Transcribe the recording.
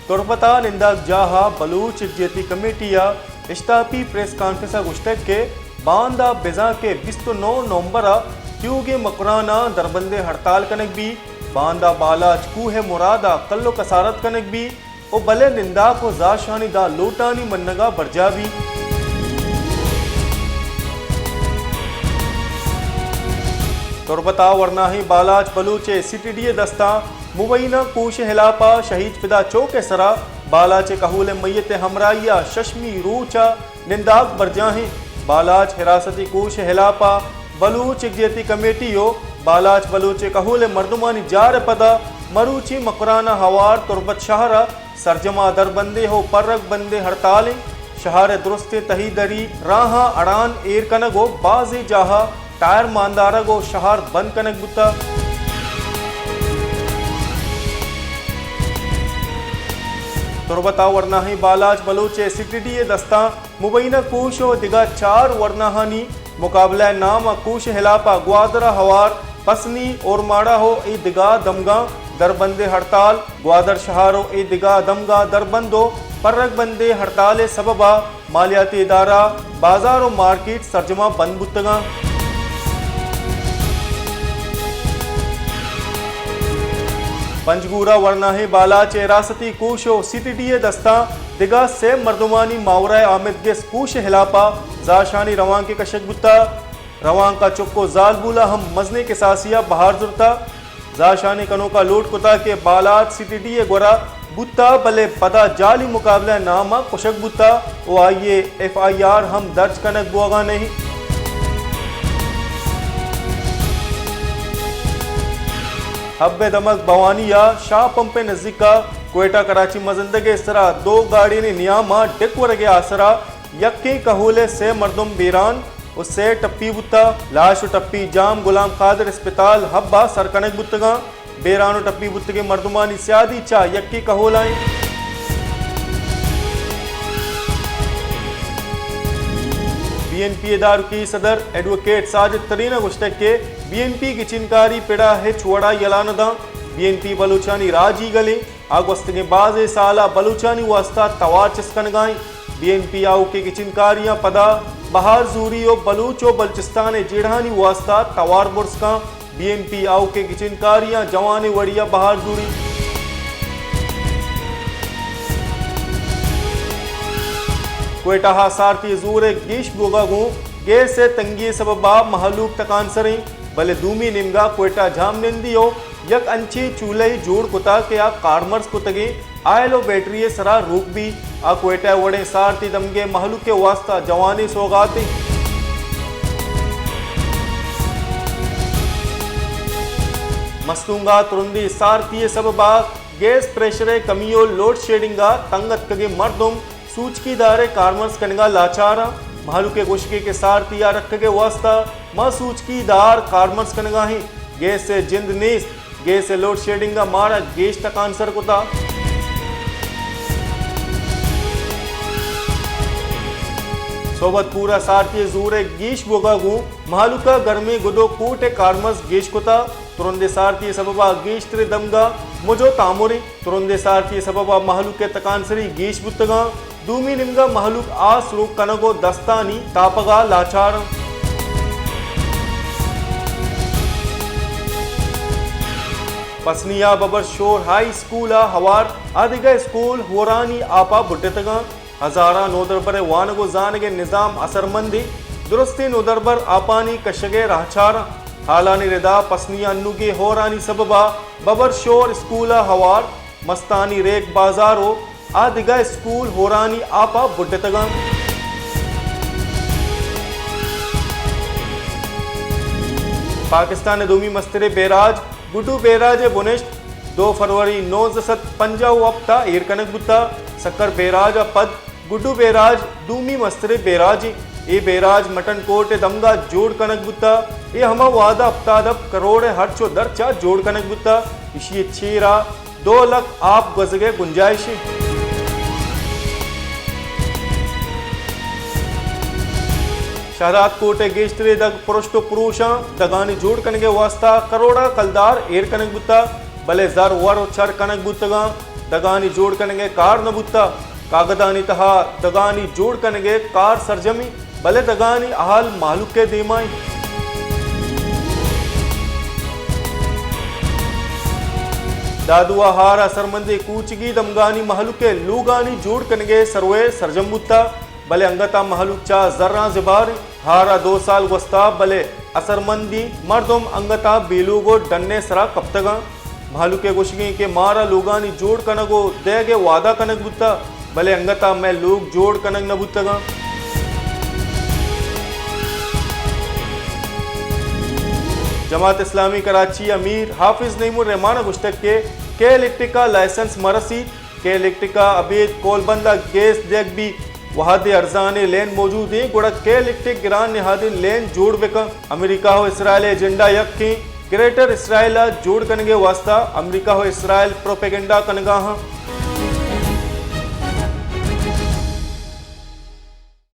تربت ءَ ننداگ جاہ ءَ بلوچ یکجہتی کمیٹی ءَ اشتاپی پریس کانفرنس ءَ گوشتگ کہ باندا بزاں کہ بیست ءُ نو نومبر ءَ تیوگیں مکران ءَ دربندیں ہڑتال کنگ بیت، باندا بالاچ کوہ ءِ مراد ءَ کل ءُ کسارت کنگ بیت ءُ بلے ننداک ءُ زاشانی داں لوٹانی منگ ءَ برجاہ بیت۔ تربت ءَ ورناہیں بالاچ بلوچ ءِ سی ٹی ڈی ءِ دستاں مبینہ کوش ءِ ہلاپ ءَ شہید فدا چوک ءِ سرا بالاچ ءِ کہول ءِ میت ءِ ہمراہی ءَ ششمی روچ ءَ ننداک برجاہ ایں۔ بالاچ حراستی کوش ءِ ہلاپ ءَ بلوچ یکجہتی کمیٹی ءُ بالاچ بلوچ ءِ کہول ءِ مردمانی جار ءِ پدا مروچی مکران ءَ ہوار تربت شہر ءَ سرجم ءَ دربندیں ءُ پرگ بندیں ہڑتال ایں۔ شہر ءِ درستیں تہی دری راہاں اڑان ایر کنگ ءُ بازیں جاہ ءَ ٹائر ماندارگ ءُ شہر بند کنگ بوتگ۔ تربت ءَ ورناہیں بالاچ بلوچ ءِ سی ٹی ڈی ءِ دستاں مبینہ کوش ءُ دگہ چار ورناہانی مقابلہ ءِ نام ءَ کوش ءِ ہلاپ ءَ گوادر ءَ ہوار پسنی، اورماڑہ ءُ اے دگہ دمگاں دربندیں ہڑتال، گوادر شہر ءُ اے دگہ دمگاں دربند ءُ پرگ بندیں ہڑتال ءِ سبب ءَ مالیاتی ادارہ، بازار ءُ مارکیٹ سرجم ءَ بند بوتگ اَنت۔ پنجگور ءَ ورناہیں بالاچ ءِ حراستی کوش ءُ سی ٹی ڈی ءِ دستاں دگہ سے مردمانی ماورا ءَ آمدگس کوش ءِ ہلاپ ءَ زاشانی روانکے کشگ بوتگ۔ روانک ءَ چک ءُ زالبول ءَ ہم مزنیں کساسی ءَ بہر زرتگ۔ زاشانی کنوک ءَ لوٹ کتگ کہ بالاچ سی ٹی ڈی ءِ گورا بوتگ، بلے پدا جعلی مقابلہ ءِ نام ءَ کشگ بوتگ ءُ آئی ءِ ایف آئی آر ہم درج کنگ بوگ ءَ نہ اِنت۔ ہب ءِ دمگ بھوانی ءَ شاہ پمپ ءِ نزیک ءَ کوئٹہ کراچی مزندگ ءِ سرا دو گاڑیانی نیام ءَ ڈک ورگ ءِ آسرا یکیں کہول ءِ سے مردم بیران ءُ سے ٹپی بوتگ۔ لاش ءُ ٹپی جام غلام قادر ہسپتال ہب ءَ سر کنگ بوتگ اَنت۔ بیران ءُ ٹپی بوتگیں مردمانی سیادی چہ یکیں کہول ءَ اِنت۔ بی این پی ءِ دارکی صدر ایڈووکیٹ ساجد ترین ءَ گوشتگ کہ بی این پی گچینکاری پڑ ءَ ہچ وڑ ءَ یلہ نہ دنت۔ بی این پی بلوچانی راجی گل اِنت۔ آ گوستگیں بازیں سال ءَ بلوچانی واستہ توار چست کنگ ءَ اِنت۔ بی این پی آؤکیں گچینکاریاں پدا بہر زوری ءُ بلوچ ءُ بلوچستان ءِ جیڑہانی واستہ توار برز کنت۔ بی این پی آؤکیں گچینکاریاں جوانیں وڑے ءَ بہر زوری۔ کوئٹہ ءَ سارتی ءِ زور ءِ گیش بوگ ءَ گوں گیس ءِ تنگی ءِ سبب ءَ مہلوک تکانسر اِنت، بلے دومی نیمگ ءَ کوئٹہ جہمنندی ءَ یک انچیں چولہے جوڑ کتگ کہ آ کارمرز کتگیں آئل ءُ بیٹری ءِ سرا روک بیت۔ آ کوئٹہ ءِ وڑیں سارتی دمگے مہلوک ءِ واستہ جوانیں سوگاتے۔ مستونگ ءَ ترندیں سارتی ءِ سبب ءَ گیس پریشر ءِ کمی ءُ لوڈ شیڈنگ ءَ تنگ اتکگیں مردم سوچکی دار ءِ کارمرز کنگ ءَ لاچار اَنت۔ مہلوک ءِ گوشگ اِنت کہ سارتی ءَ رکھگ ءِ واستہ ما سوچکی دار کارمرز کنگ ءَ ایں، گیس ءِ جند نیست، گیس ءِ لوڈ شیڈنگ ءَ مارا گیش تکانسر کتگ۔ صحبت پور ءَ سارتی ءِ زور ءِ گیش بوگ ءَ گوں مہلوک ءَ گرمیں گد ءُ کوٹ ءِ کارمرز گیش کتگ۔ ترندیں سارتی ءِ سبب ءَ گیشتریں دمگ ءَ مج ءُ تامر اِنت۔ ترندیں سارتی ءِ سبب ءَ مہلوک ءِ تکانسری گیش بوتگ اَنت۔ دومی نیمگ ءَ مہلوک آس روک کنگ ءُ دستانی تاپگ ءَ لاچار اَنت۔ پسنی ءَ ببر شور ہائی اسکول ءَ ہوار آ دگہ اسکول ہورانی آپ ءَ بڈتگ اَنت۔ ہزاراں نودربر ءِ وانگ ءُ زانگ ءِ نظام اثرمند اِنت۔ درستیں نودربر آپانی کشگ ءِ راہچار اَنت۔ ہالانی ردا پسنی ءَ انوگیں ہورانی سبب ءَ ببر شور اسکول ءَ ہوار مستانی ریک بازار ءُ آ دگہ اسکول ہورانی آپ ءَ بڈتگ اَنت۔ پاکستان ءِ دومی مستریں بیراج گڈو بیراج ءِ بنشت دو فروری نوزدہ سد پنجاہ ءُ ہپت ءَ ایر کنگ بوتگ۔ سکر بیراج ءَ پد گڈو بیراج دومی مستریں بیراجے۔ اے بیراج مٹن کوٹ ءِ دمگ ءَ جوڑ کنگ بوتگ۔ اے ہما وہد ءَ ہپتاد ہپت کروڑ ءِ ہرچ ءُ درچ ءَ جوڑ کنگ بوتگ۔ ایشی ءِ چیر ءَ دو لکھ آپ گوزگ ءِ گنجائش اِنت۔ شہداد کوٹ ءِ گیشتریں دگ پرشت ءُ پروش اَنت۔ دگانی جوڑ کنگ ءِ واستہ کروڑاں کلدار ایر کنگ بوتگ۔ بلے زر ور و چر کنگ بوتگاں، دگانی جوڑ کنگے کار نہ بوتا۔ کاگدانی تہا دگانی جوڑ کنگے کار سرجمی، بلے دگانی اہل مہلوکے دیمائی۔ دادوا ہار ء سرمندیں کوچگی دمگانی مہلوکے لوگانی جوڑ کنگے سروے سرجم بوتا، بلے انگتا مہلوک چا زراں زبار۔ ہارا دو سال گوستا، بلے اثرمندی مردم انگتا بے لوگ و ڈنے سرا کپتگاں۔ مہلوکے گوشگیں کہ مارا لوگانی جوڑ کنگ و دئیگے وعدہ کنگ بوتا، بلے انگتا مئے لوگ جوڑ کنگ نہ بوتگاں۔ جماعت اسلامی کراچی امیر حافظ نعیم الرحمان گوشتگ کہ کے الیکٹرک ء لائسنس مرسیت، کے الیکٹرک ء ابید کولبند ء گیس دیگ بی، وہدے ارزانیں لین موجود ایں، گڑا کے الیکٹرک گران نہادیں لین جوڑ بکن۔ امریکہ و اسرائیل ء ایجنڈا یکیں، گریٹر اسرائیل ء جوڑ کنگے واسطہ امریکہ و اسرائیل پروپیگنڈا کنگا ہاں۔